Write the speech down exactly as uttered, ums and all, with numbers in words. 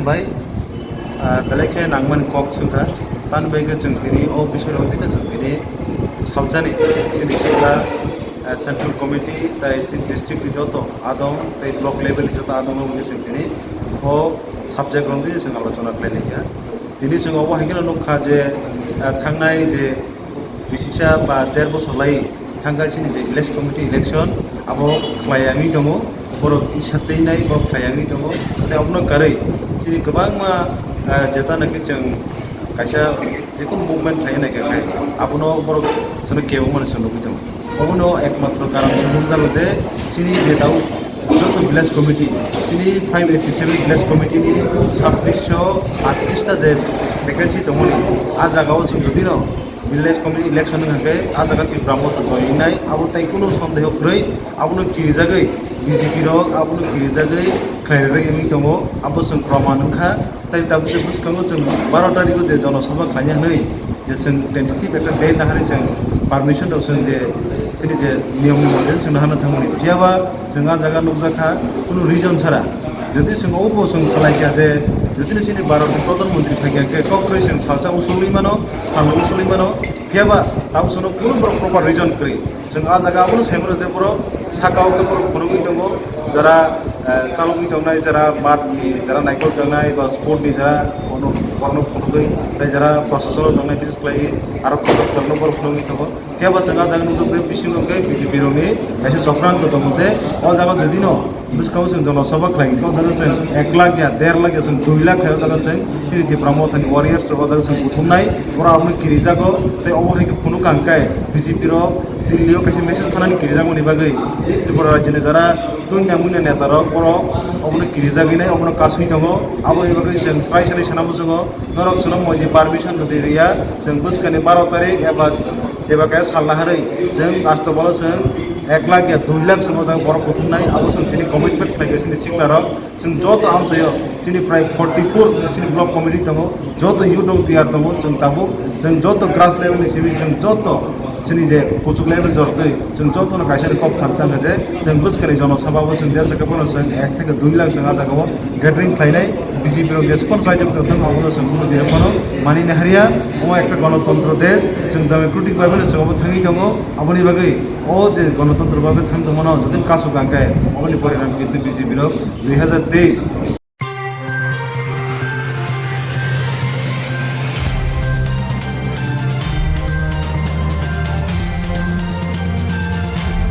Bai, ah, belai khe nangmani kok swngkha. Tani bai khe chwng tini o bisoi rok tini chwng tini salsani chini sikla, ah, central committee tai chini district ni joto adong tai block level ni joto adong rok chwng tini o subject rok tini chwng alochona khlai laikha. Tini chwng obo hai kheno nukha je, ah, thangnai je bisisa ba der bosor lai thangkha chini je village committee election abo khlai yangwi tongo, borok isa teinai bo khlai yangwi tongo. Tei obono karwi chini kwbangma, ah, jeta naki chwng kaisa jekunu movement khlai nai kha khai abono borok chwngno kebo mani chwng nugwi tongo. Obono ekmatro karon se nukjago je chini je tau joto village committee, chini five eighty seven village committee ni sabbish sho attrish ta je vacancy tongmani, a jagao chwng jodino village committee election wngkha khe a jaga Tipra Motha join wngnai, abo tai kunu sondeho kwrwi, abono kirijagwi B J P rok abono kirijagwi khlai rwrwi wngwi tongo, abo chwng proman wngkha. Tai tabuk je bwskango chwng baro tarikh o je jonosabha khlaina hwnwi je chwng tentative ekta date naharwi chwng permission rok chwng je chini je niyom ni mote chwng naharna thangmani. Phiyaba chwng a jaga nukjakha kunu reason chara. Jodi chwng obo chwng salaikha je jodi chini Bharat ni Pradhan Mantri phaikha khe kok kwrwi chwng salsa usulwi mano, salno usulwi mano. Phiyaba tabuk chwngno kunu borok proper reason kwrwi. Chwng a jaga abono sai mano je borok saka o khe borok phunugwi tongo, jara, eh, chalogwi tongnai, jara mat ni, jara naikol tongnai, ba sport ni jara bono, borokno phunugwi, tei jara proshasano tongnai, bises khlaiwi aro kotor kotorno borok phunugwi tongo. Phiya ba chwng a jaga nukjak tei bisingo hwnkhe B J P rokni kaisa chokranto tongo je o jaga jodino bwskango chwng jonosabha khlai khe o jaga chwng ek lakh ya der lakh ya chwng dui lakh hai o jaga chwng chini Tipra Mothani warriors rok o jaga chwng kuthumnai, borok abono kirijago tei obo hai khe phunuk ang khe B J P rok Delhi o kaisa message thanani kirijakmani bagwi tei Tripura rajyoni jara tunya munya neta rok borok obono kirijagwi nai obono kasui tongo aboni bagwi chwng srai srai sana muchungo. Norok chwngno moji permission rwdi rwya, chwng bwskani baro tarik eba jeba kaya sal naharwi chwng astobalo chwng ek lakh ya dui lakh chwng o jaga borok kuthumnai, abo chwng tini commitment khlai kha chini siklarok. Chwng joto amchaio chini prai forty four chini block committee tongo, joto youth rok tiyar tongo, chwng tabuk chwng joto grass level ni simi chwng joto chini je kuchuk level jortwi chwng jotono kaisa ni kok thansa kha je chwng bwskani jono sabha bo chwng jesa khe bono chwng ek theke dui lakh chwng a jaga o gathering khlainai, B J P rok jesa phano chaijak tong thung abono chwng bono dire phano manina hariya. Omo ekta gonotontro desh, chwng democratic bai phano chwng obo thangwi tongo, aboni bagwi o je gonotontro bai thang tongmano jodi kasuk ang khe oboni porinam kintu B J P rok dui hazar teis